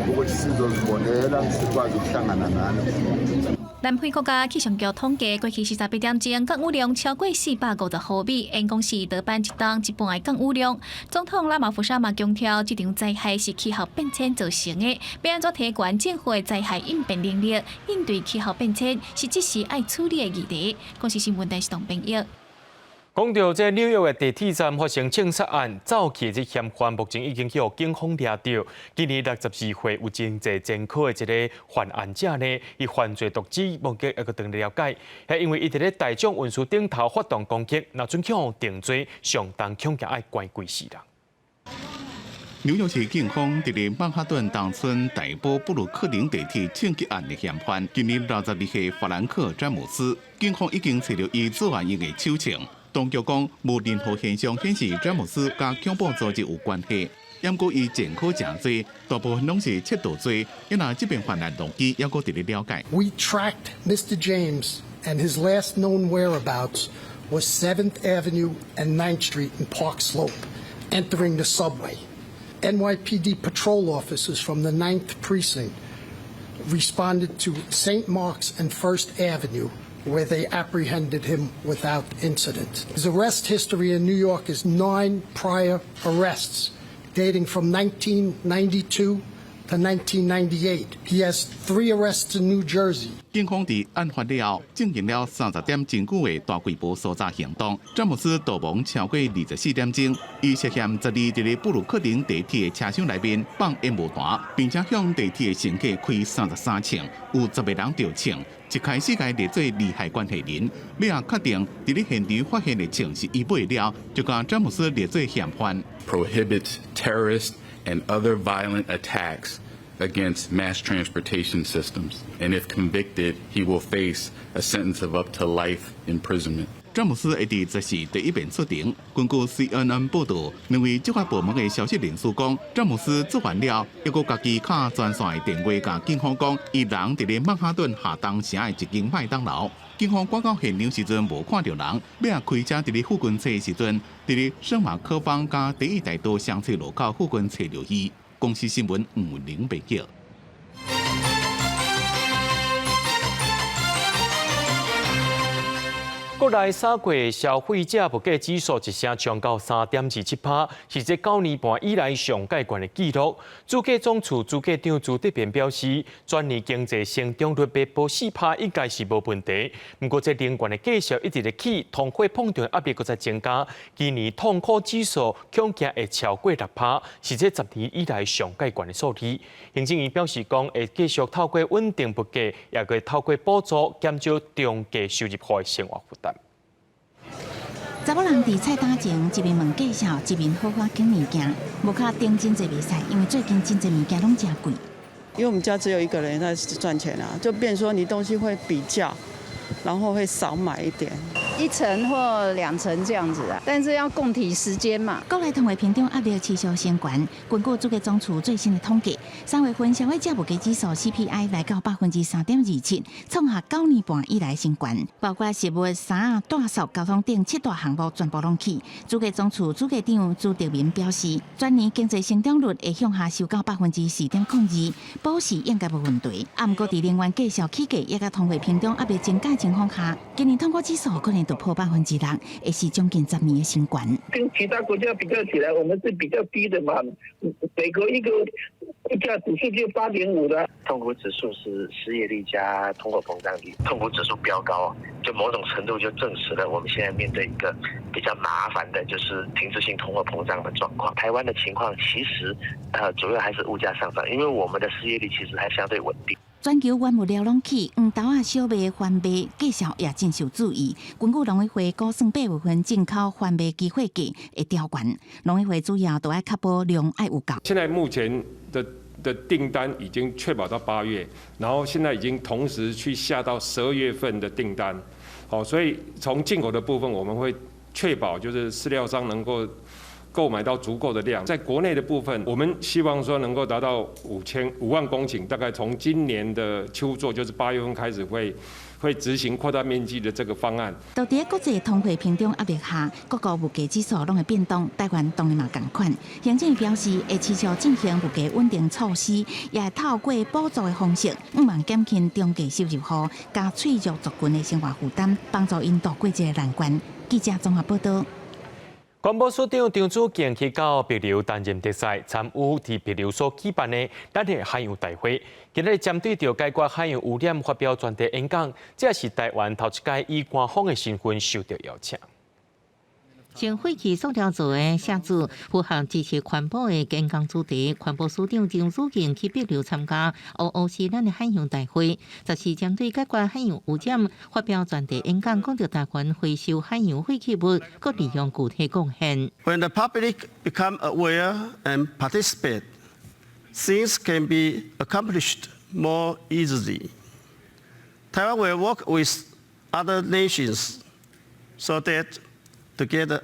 ukuthi sizozibonela sikwazi ukuhlangana nani。南非國家氣象局統計，過去48點鐘降雨量超過450毫米，因講是德班一冬一半的降雨量。總統拉馬福薩嘛強調，這場災害是氣候變遷造成的，欲按怎提懸政府的災害應變能力，應對氣候變遷是這時愛處理的議題。公視新聞電視董編譯。講到這紐約的地鐵站發生槍殺案，走去的這嫌犯目前已經予警方掠著。今年62歲有真濟前科的一個犯案者呢，伊犯罪動機目前猶閣當了解，係因為伊佇咧大眾運輸頂頭發動攻擊，若準予定罪，上重恐驚愛關規世人。紐約市警方佇咧曼哈頓東村大堡布魯克林地鐵槍擊案的嫌犯，今年62歲法蘭克詹姆斯，警方已經揣著伊作案用的手槍。當局講，無任何現象顯示詹姆斯佮恐怖組織有關係。毋過伊前科誠濟，大部分攏是竊盜罪。因為這邊犯案動機猶閣佇咧了解。 We tracked Mr. James and his last known whereabouts was 7th Avenue and 9th Street in Park Slope, entering the subway. NYPD patrol officers from the 9th Precinct responded to St. Mark's and 1st Avenue, where they apprehended him without incident. His arrest history in New York is 9 prior arrests dating from 1992 to 1998. He has 3 arrests in New Jersey. 警方佇案發了後，進行了30點鐘久的大規模搜查行動。詹姆斯逃亡超過24點鐘，伊涉嫌十二佇咧布魯克林地鐵的車廂內面放煙霧彈，並且向地鐵的乘客開33槍，有10個人著槍。一開始共列做利害關係人，尾仔確定佇咧現場發現的槍是伊買了，就共詹姆斯列做嫌犯。 Prohibits terrorist and other violent attacks against mass transportation systems, and if convicted, he will face a sentence of up to life imprisonment. 詹姆斯會佇14第一遍出庭。根據 CNN 報導，兩位執法部門的消息人士講，詹姆斯作案了，猶閣家己敲專線的電話，共警方講，伊人佇咧曼哈頓下東城的一間麥當勞。警方趕到現場時陣無看著人，尾仔開車佇咧附近揣時陣，佇咧聖馬可坊佮第一大道相切路口附近揣著伊。公視新聞吳玲報道。國內三月消費者物價指數一聲衝到3.27%，是這9年半以來上蓋懸的紀錄。主計總處主計長朱德平表示，全年經濟成長率欲破4%應該是無問題。毋過，這能源的價數一直咧起，通貨膨脹壓力閣再增加，今年痛苦指數恐驚會超過6%，是這10年以來上蓋懸的數字。行政院表示講，會繼續透過穩定物價，也會透過補助減少中低收入戶的生活負擔。查某人佇菜單前一面問價數，一面好好揀物件，無跤頂真濟袂使，因為最近真濟物件攏誠貴。因為我們家只有一個人在賺錢啊，就變說你東西會比較，然後會少買一點，一層或兩層這樣子啊，但是要共體時艱嘛。國內通貨膨脹壓力持續升懸，根據主計總處最新的統計，3月份消費者物價指數 CPI 來到3.27%，創下9年半以來新懸。包括食物、衫、住宿、交通等七大項目全部攏起。主計總處主計長朱德明表示，全年經濟成長率會向下修到4.02%，保四應該無問題。啊，毋過佇能源價數起價，抑佮通貨膨脹壓力增加情況下，今年痛苦指數可能突破6%，會是將近10年的新懸。跟其他國家比較起來，我們是比較低的嘛。美國一個物價指數就8.5的。痛苦指數是失業率加通貨膨脹率，痛苦指數飆高，就某種程度就證實了我們現在面對一個比較麻煩的，就是停滯性通貨膨脹的狀況。台灣的情況其實，主要還是物價上漲，因為我們的失業率其實還相對穩定。全球原物料攏起，黃豆仔、小麥、番麥價數也真受注意。根據農委會估算，8月份進口番麥期貨價會調懸。農委會主要都愛確保量愛有夠。現在目前的訂單已經確保到8月，然後現在已經同時去下到12月份的訂單。好，所以從進口的部分，我們會確保就是飼料商能夠購買到足夠的量。在國內的部分，我們希望說能夠達到5萬公頃，大概從今年的秋作，就是8月份開始會執行擴大面積的這個方案。到佇國際通貨膨脹壓力下，各國物價指數攏會變動，台灣當然嘛仝款。行政院表示會持續進行物價穩定措施，也會透過補助的方式，向望減輕中低收入戶佮脆弱族群的生活負擔，幫助𪜶渡過這個難關。記者綜合報道。環保署長張子敬去到帛琉擔任特使，參與佇帛琉所舉辦的咱的海洋大會。今日針對著解決海洋污染發表專題演講，這是台灣頭一擺以官方的身份受到邀請。從廢棄塑料做的寫字，符合支持環保的健康主題。環保署長張子敬去帛琉參加 OOC 咱的海洋大會，就是針對解決海洋污染發表專題演講，講著台灣回收海洋廢棄物，閣利用具體貢獻。 When the public become aware and participate, things can be accomplished more easily. Taiwan will work with other nations so that together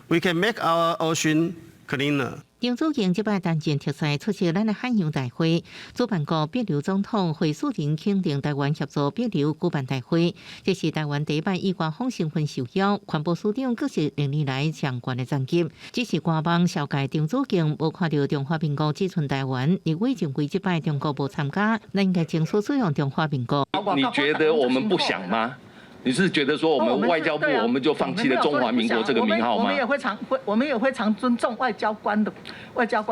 we can make our ocean cleaner. 張子敬這擺擔任特使出席咱的海洋大會，主辦國帛琉總統惠恕仁肯定台灣協助帛琉舉辦大會，這是台灣第一擺以官方身份受邀。環保署長閣是歷年來上懸的層級，只是官網紹介張子敬無看著中華民國只賰台灣，立委認為這擺中國無參加，咱應該爭取使用中華民國。你覺得我們不想嗎？你是覺得說我們外交部我們就放棄了中華民國這個名號嗎？我們也非常會，我們也非常尊重外交官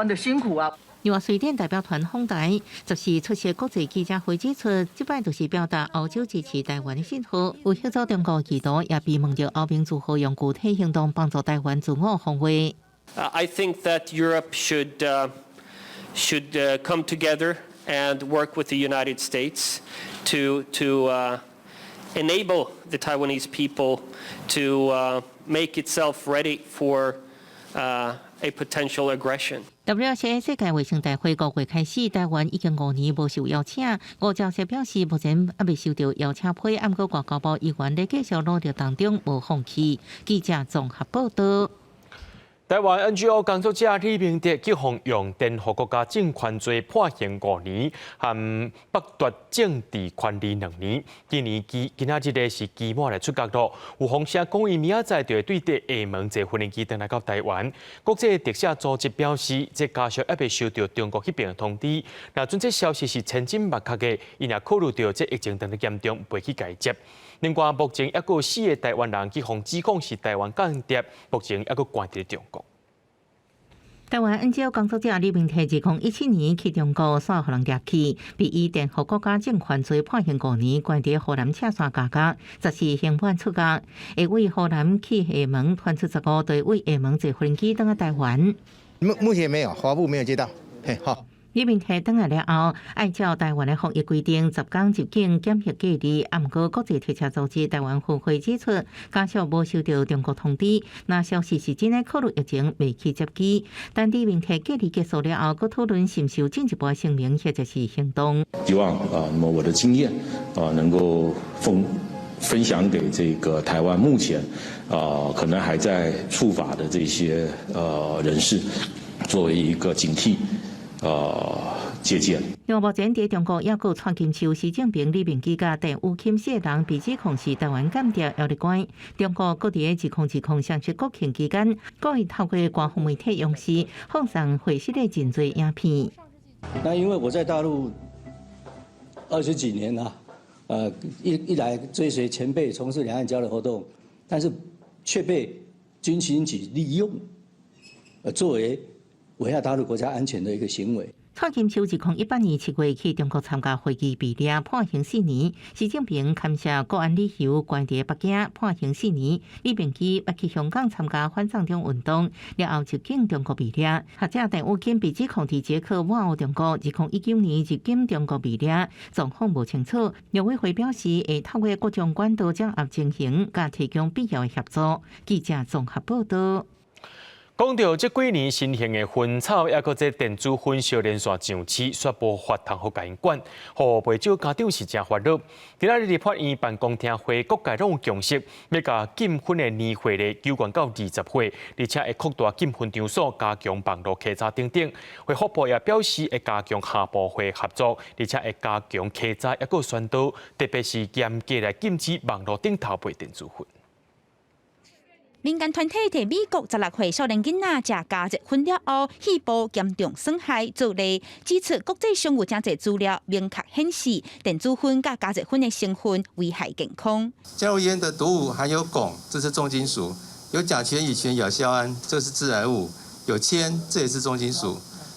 的辛苦啊。另外，瑞典代表團訪台，就是出席國際記者會指出，這擺就是表達歐洲支持台灣的信號。有協助中國意圖，也被問著歐盟如何用具體行動幫助台灣自我防衛。 I think that Europe should come together and work with the United States to enable the Taiwanese people to make itself ready for a potential aggression. WHA 世界衛生大會5月開始，台灣已經5年無受邀請。吳釗燮表示，目前猶未收著邀請批，毋過外交部依然咧繼續努力當中，無放棄。記者綜合報道。台灣 NGO 工作者李明哲去予用顛覆國家政權罪判刑五年，和剝奪政治權利2年。今年期今仔日咧是期滿來出獄囉。有風聲講伊明仔載就會對佇廈門坐飛機轉來到台灣。國際特赦組織表示，這家屬猶未收著中國彼爿的通知。若準這消息是千真萬確的，𪜶也考慮著這疫情當咧嚴重，袂去共伊接。另外，目前猶閣有四個台灣人去予指控是台灣間諜，目前猶閣關佇中國。台灣 NGO 工作者李明哲2017年去中國，煞予人掠去，被以顛覆國家政權罪判刑五年，關佇湖南赤山監獄，14刑滿出獄，會為湖南去廈門傳出15對為廈門坐飛機轉來台灣。目前沒有，華府沒有接到。嘿，好。李明哲轉來了後，按照台灣的防疫規定，10天入境檢疫隔離。啊，毋過國際特赦組織台灣分會指出，家屬無收著中國通知，若消息是真的，考慮疫情袂去接機。但李明哲隔離結束了後，閣討論是毋是有進一步的聲明或者是行動。希望啊，那麼我的經驗啊，能夠分享給這個台灣目前啊可能還在觸法的這些人士，作為一個警惕。借鑑。另外，目前佇中國猶閣蔡金秋、施正平、李明基佮鄭雨鑫四個人被指控是台灣間諜，猶咧關。中國閣佇2020上國慶期間，故意透過官方媒體央視放送會失的真濟影片。那因為我在大陸20幾年了，一來追隨前輩從事兩岸交流活動，但是卻被軍情局利用，作為危害大陸國家安全的一個行為。蔡金秋2018年7月去中國參加會議被掠判刑四年，施正平牽涉國安理由關佇北京判刑四年，李明基捌去香港參加反送中運動，了後入境中國被掠。學者鄧宇欽被指控佇捷克挖烏中國，2019年入境中國被掠，狀況無清楚。陸委會表示會透過各種管道掌握情形，佮提供必要的協助。記者綜合報道。講著這幾年新興的薰草，抑閣這電子薰相連續上市，煞無法通予共𪜶管，予袂少家長是誠煩惱。今仔日立法院辦公聽會，各界攏有共識，欲共禁薰的年歲咧，縮懸到20歲，而且會擴大禁薰場所，加強網路稽查等等。衛福部也表示會加強跨部會合作，而且會加強稽查抑閣宣導，特別是嚴格來禁止網路頂頭賣電子薰。民間團體提美國16歲少年囡仔食加熱薰了後，肺部嚴重損害做例，指出國際上有誠濟資料明確顯示，電子薰佮加熱薰的成分危害健康。加熱煙的毒物含有汞，這是重金屬；有甲醛、乙醛、亞硝胺，這是致癌物；有鉛，這也是重金屬。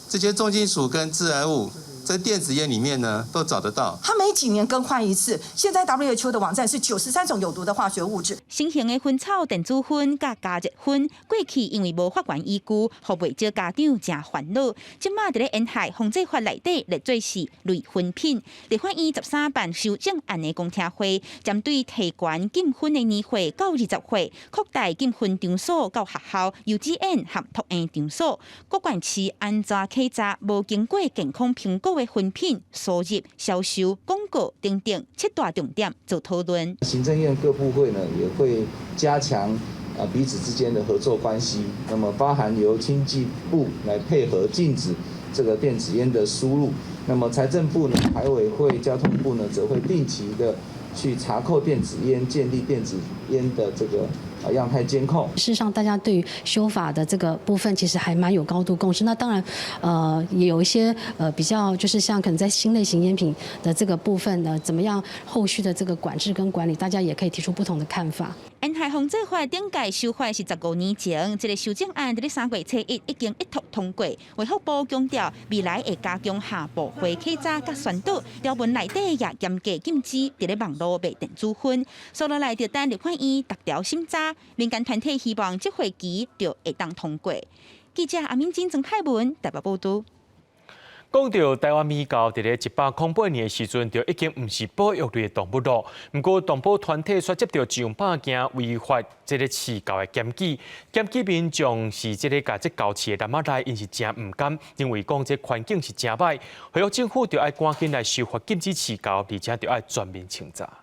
這些重金屬跟致癌物在電子煙裡面呢，都找得到。它每幾年更換一次。現在 WHO 的網站是93種有毒的化學物質。新型的薰草電子薰佮加熱薰，過去因為無法源依據，予袂少家長誠煩惱。這馬佇咧煙害防制法內底列做是類薰品。立法院13辦修正案的公聽會，針對提懸禁薰的年歲到20歲，擴大禁薰場所到學校、幼稚園和托嬰場所，各縣市按怎稽查無經過健康評估的薰品輸入、銷售、廣告等等七大重點做討論。行政院各部會呢也會加強彼此之間的合作關係，那麼包含由經濟部來配合禁止這個電子煙的輸入，那麼財政部呢、海委會、交通部呢，則會定期的去查扣電子煙，建立電子煙的這個樣態監控。事實上，大家對於修法的這個部分，其實還蠻有高度共識。那當然，也有一些比較，就是像可能在新類型煙品的這個部分呢，怎麼樣後續的這個管制跟管理，大家也可以提出不同的看法。煙害防制法頂屆修法是15年前，這個修正案佇咧3月初一已經一讀通過。衛福部強調，未來會加強跨部會稽查佮宣導，條文內底也嚴格禁止佇咧網路賣電子薰。所以來就等立法院逐條審查，民間團體希望這會期就會當通過。記者阿敏晶、曾凱文台北報導。講著台灣獼猴佇咧108年的時陣，就已經毋是保育類的動物囉。毋過動保團體卻接著上百件違法這个飼猴的檢舉，檢舉民眾是這个共這猴飼佇籃仔內，𪜶是誠毋甘，認為講這環境是誠歹，呼籲政府著愛趕緊來修法禁止飼猴，而且著愛全面清查。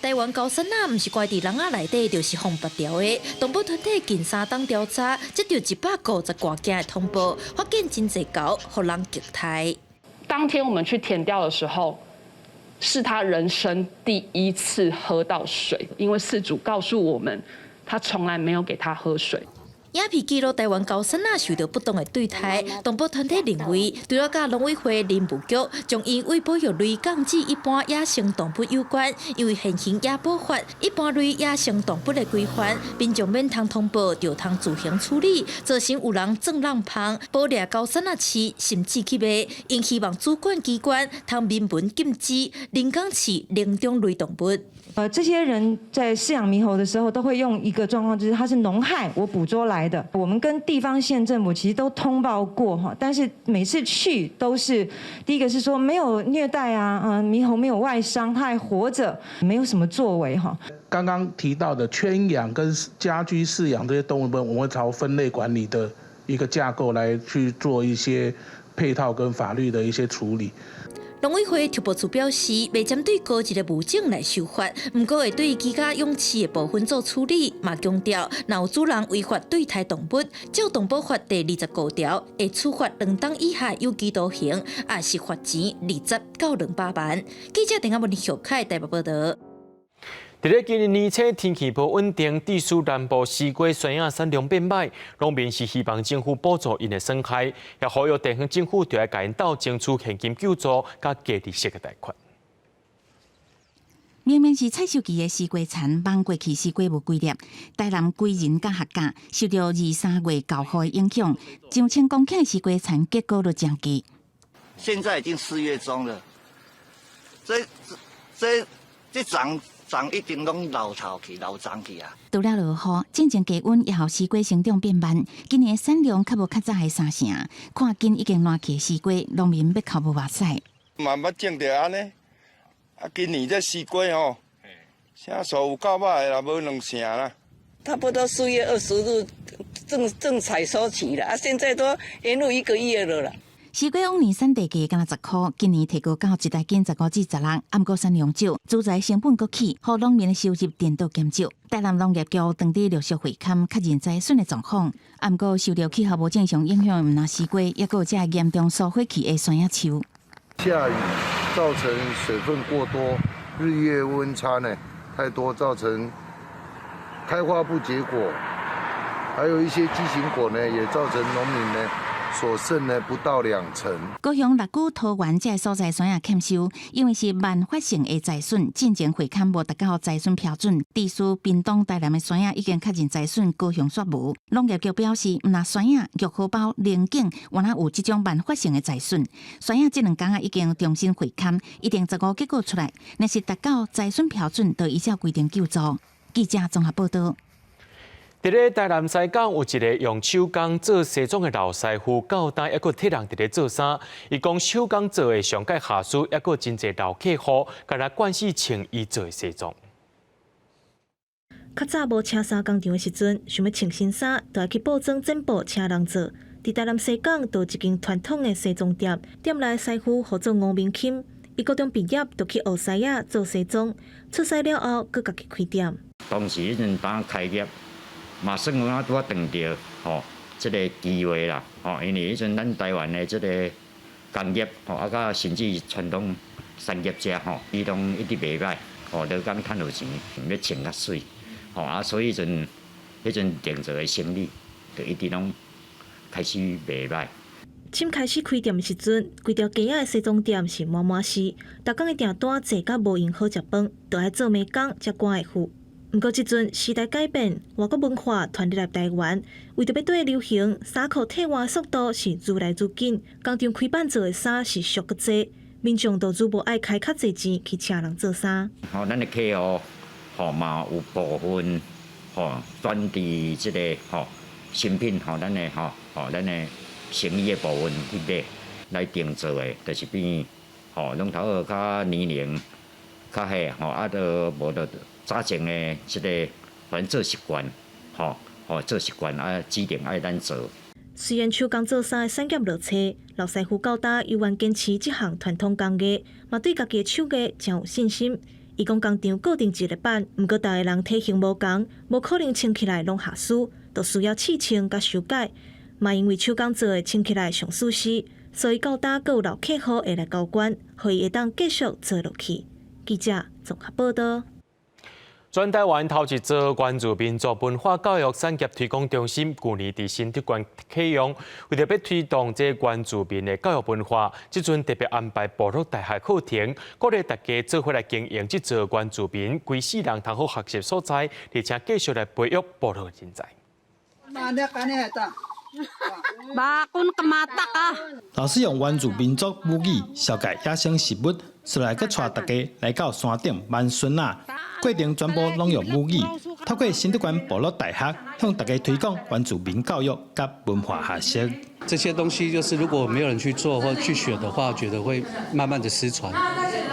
台灣猴硐仔毋是關佇籠仔內底，就是予縛牢的。動保團體近3冬調查，接著150外件的通報，發現真濟猴予人虐待。當天我們去田調的時候，是他人生第一次喝到水，因為飼主告訴我們，他從來沒有給他喝水。影片記錄台灣猴硐仔受著不當的對待，動保團體認為，除了佮農委會林務局將𪜶為保育類降至一般野生動物有關，因為現行野保法一般類野生動物的規範，民眾免通通報，就通自行處理，造成有人鑽籠蜂、捕掠猴硐仔飼，甚至去賣。𪜶希望主管機關通明文禁止人工飼靈長類動物。這些人在飼養獼猴的時候，都會用一個狀況，就是它是農害，我捕捉來的。我們跟地方縣政府其實都通報過哈，但是每次去都是第一個是說沒有虐待啊，獼猴沒有外傷，它還活着，沒有什麼作為哈。剛剛提到的圈養跟家居飼養這些動物們，我們會朝分類管理的一個架構來去做一些配套跟法律的一些處理。農委會特報處表示，袂針對孤一个物種來修法，毋過會對居家養飼的部分做處理。嘛強調，若有主人違法對待動物，照動保法第25條，會處罰2冬以下有期徒刑，抑是罰錢20到200萬。記者鄧阿文、許凱台北報導。佇咧今年年初天氣無穩定，致使南部西瓜、酸仔產量變䆀，農民是希望政府補助𪜶的損害，也呼籲地方政府著愛共𪜶鬥爭取現金救助佮低利息的貸款。明明是採收期的西瓜田，望過去西瓜無幾粒。台南歸仁佮客家受著二三月猴雨的影響，上千公頃的西瓜田結果都誠低。現在已經4月中了，這長長一定攏老頭去、老髒去啊！除了落雨，進前低溫也予西瓜生長變慢。今年產量較無較早的三成，看緊已經爛去的西瓜，農民欲哭無目屎。嘛毋捌種著按呢，啊，今年這西瓜吼，成數有夠歹的啦，無兩成啦。差不多4月20日正正採收期啦，啊，現在都延誤一個月了啦。西瓜往年產地價敢若10箍，今年提高到一大斤15至16，毋過產量少，資材成本閣起，予農民的收入顛倒減少。台南農業局當地陸續會勘確認災損的狀況，毋過受著氣候無正常影響，毋但西瓜，抑閣有遮嚴重疏火去的山仔樹。下雨造成水分過多，日夜溫差呢太多，造成開花不結果，還有一些畸形果呢，也造成農民呢所剩呢不到2成。高雄六股桃園這个所在山仔欠收，因為是慢發性的災損，進前會勘無達到災損標準。地處屏東、台南的山仔已經確認災損，高雄煞無。農業局表示，毋但山仔、玉荷包、龍井，原來有這種慢發性的災損。山仔這2工仔已經重新會勘，一定十五結果出來，若是達到災損標準，就依照規定救助。記者綜合報道。佇咧台南西港有一个用手工做西裝的老師傅，到今猶閣替人佇咧做衫。伊講手工做的上蓋下手，猶閣真濟老客戶，共來慣勢穿伊做的西裝。較早無車衫工廠的時陣，想欲穿新衫，就愛去布莊剪布請人做。佇台南西港，就有一間傳統的西裝店，店內師傅號做吳明欽，伊高中畢業就去學師仔做西裝，出師了後，閣家己開店。當時彼陣當開業。嘛算講啊，拄仔撞著吼，這个機會啦，吼，因為彼陣咱台灣的這个工業吼，啊，佮甚至傳統產業者吼，伊攏一直袂䆀，吼，勞工趁有錢，欲穿較媠，吼啊，所以彼陣彼陣定做的生意，就一直攏開始袂䆀。欽開始開店的時陣，規條街仔的西裝店是滿滿是，逐工的訂單濟甲無閒好食飯，就愛做暝工才趕會赴。毋過這陣時代改變，外國文化傳入來台灣，為著欲綴流行，衫褲替換速度是愈來愈緊。工廠開板做的衫是俗閣濟，民眾就愈無愛開較濟錢去請人做衫。吼，咱的客戶吼嘛有部分吼轉佇這个吼新品吼，咱的吼吼咱的生意的部分去買來定做的，就是變吼攏頭較年齡較細吼，啊，都無就早前的這个反正做習慣，吼吼做習慣啊，指定愛咱做。雖然手工做衫的產業落衰，老師傅到今猶原堅持這項傳統工藝，嘛對家己的手藝誠有信心。伊講工廠固定一个版，毋過逐个人體型無仝，無可能穿起來攏合適，就需要試穿佮修改。嘛因為手工做的穿起來上舒適，所以到今閣有老客戶會來交關，予伊會當繼續做落去。記者綜合報道。全台灣頭一座原住民族文化教育產業推廣中心，舊年佇新竹縣啟用，為著欲推動這原住民的教育文化，這陣特別安排部落大學課程，鼓勵大家做伙來經營這座原住民規世人通好學習所在，而且繼續來培育部落人才。老師用原住民族母語紹介野生食物，隨來閣帶大家來到山頂挽筍仔，過程全部攏用母語，透過新竹縣部落大學向大家推廣原住民教育佮文化學習。這些東西就是如果沒有人去做或去學的話，覺得會慢慢的失傳。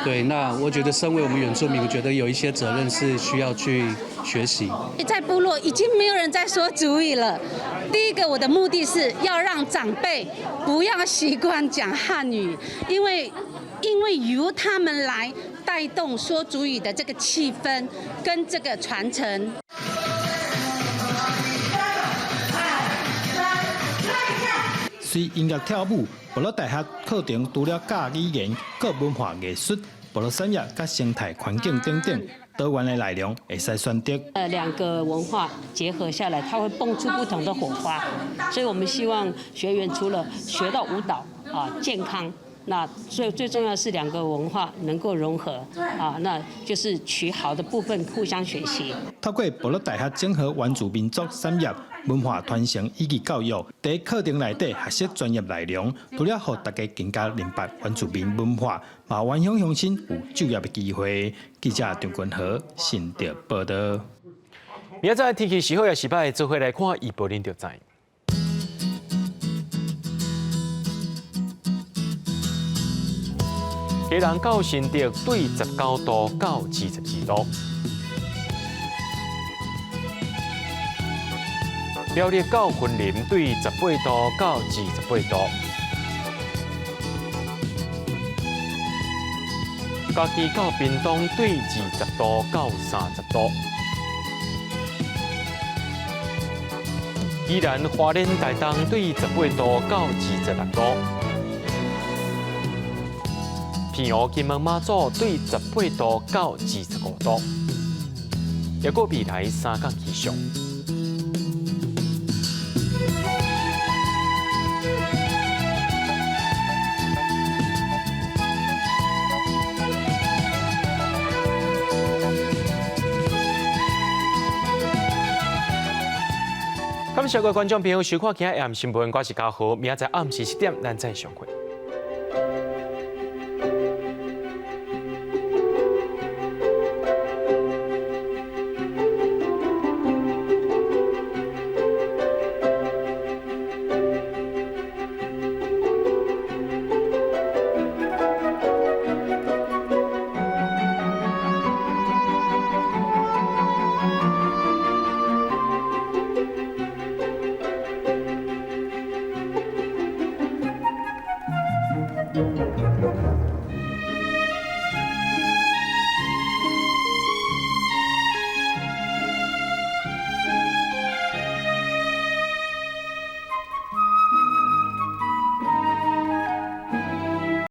對，那我覺得身為我們原住民，我覺得有一些責任是需要去學習。在部落已經沒有人在說族語了。第一個，我的目的是要讓長輩不要習慣講漢語，因為由他們來帶動說族語的這個氣氛跟這個傳承。隨音樂跳舞，部落大學課程除了教語言、閣文化藝術、部落產業佮生態環境等等多元的內容，會使選擇。兩個文化結合下來，它會蹦出不同的火花。所以我們希望學員除了學到舞蹈啊，健康，那最最重要是兩個文化能夠融合啊，那就是取好的部分互相學習。透過部落大學整合原住民族產業、文化傳承以及教育，佇課程內底學習專業內容，除了予大家更加明白原住民文化，嘛原鄉鄉親有就業的機會。記者張君和新竹報道。明仔載天氣是好抑是䆀，做伙來看預報恁就知。基隆到新竹對19度到22度。苗栗到雲林對18度到28度。嘉義到屏東對20度到30度。宜蘭花蓮台東對18度到26度。澎湖金門馬祖對18度到25度。抑閣未來3工氣象。感謝各位觀眾朋友收看今仔暗新聞，我是嘉豪，明仔載暗時7點，咱再相會。